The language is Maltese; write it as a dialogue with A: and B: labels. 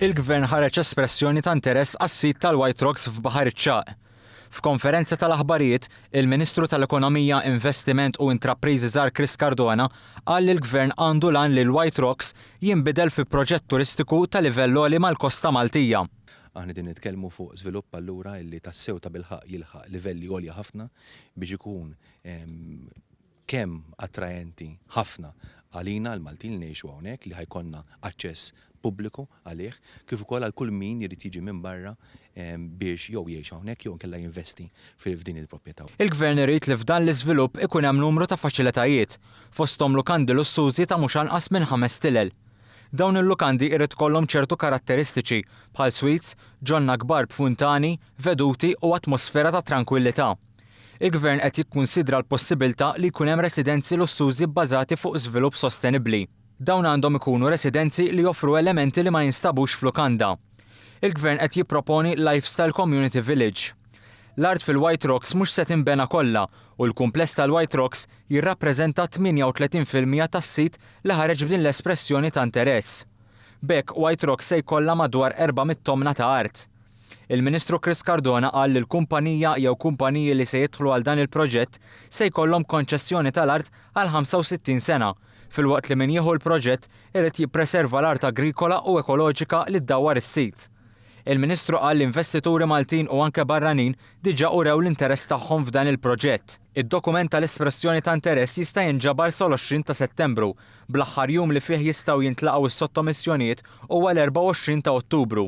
A: Il-Gvern ħareġ espressjoni ta' interess għas-sit tal-White Rocks f'Baħar iċ-Ċagħaq. F'konferenza tal-aħbarijiet, il-Ministru tal-Ekonomija, Investiment u Intrapriżi Żgħar Chris Cardona qal li l-Gvern għandu l-għan li l-White Rocks jinbidel fi proġett turistiku ta' livell għoli mal-kosta Maltija.
B: Aħna qegħdin nitkellmu fuq żvilupp allura illi tassew tabilħaqq jilħaq livelli għolja ħafna biex ikun kemm attraenti ħafna għalina l-Maltin li ngħixu hawnhekk li ħa jkollna aċċess pubbliku għalih, kif ukoll għal kull min irid jiġi minn barra biex jew jgħix hawnhekk jew inkella jinvesti f'din il-proprjetà.
A: Il-Gvern irid li f'dan l-iżvilupp ikun hemm numru ta' faċilitajiet, fosthom lukandi lussużi ta' mhux anqas minn ħames stilel. Dawn il-lukandi irid ikollhom ċertu karatteristiċi bħal suites, ġonna kbar b'funtani, veduti u atmosfera ta' trankwillità. Il-Gvern qed jikkunsidra l-possibiltà li jkun hemm residenzi lussużi bbażati fuq żvilupp sostenibbli. Dawn għandhom ikunu residenzi li joffru elementi li ma jinstabux f'lukanda. Il-Gvern qed jipproponi Lifestyle Community Village. L-art fil-White Rocks mhux se tinbena kollha u l-kumpless tal-White Rocks jirrappreżenta 38% tas-sit li ħareġ b'din l-espressjoni ta' interess. B'hekk White Rocks se jkollha madwar 400 tomna ta' art. Il-Ministru Chris Cardona qal li l-kumpanija jew kumpaniji li se jidħlu għal dan il-proġett se jkollhom konċessjoni tal-art għal 65 sena, filwaqt li min jieħu l-proġett irid jippreserva l-art agrikola u ekoloġika li ddawwar is-sit. Il-Ministru qal li investituri Maltin u anke barranin diġà urew l-interess tagħhom f'dan il-proġett. Id-dokument tal-espressjoni ta' interess jista' jinġabar sal-20 ta' Settembru, bl-aħħar jum li fih jistgħu jintlaqgħu s-sottomissjonijiet huwa l-24 ta' Ottubru.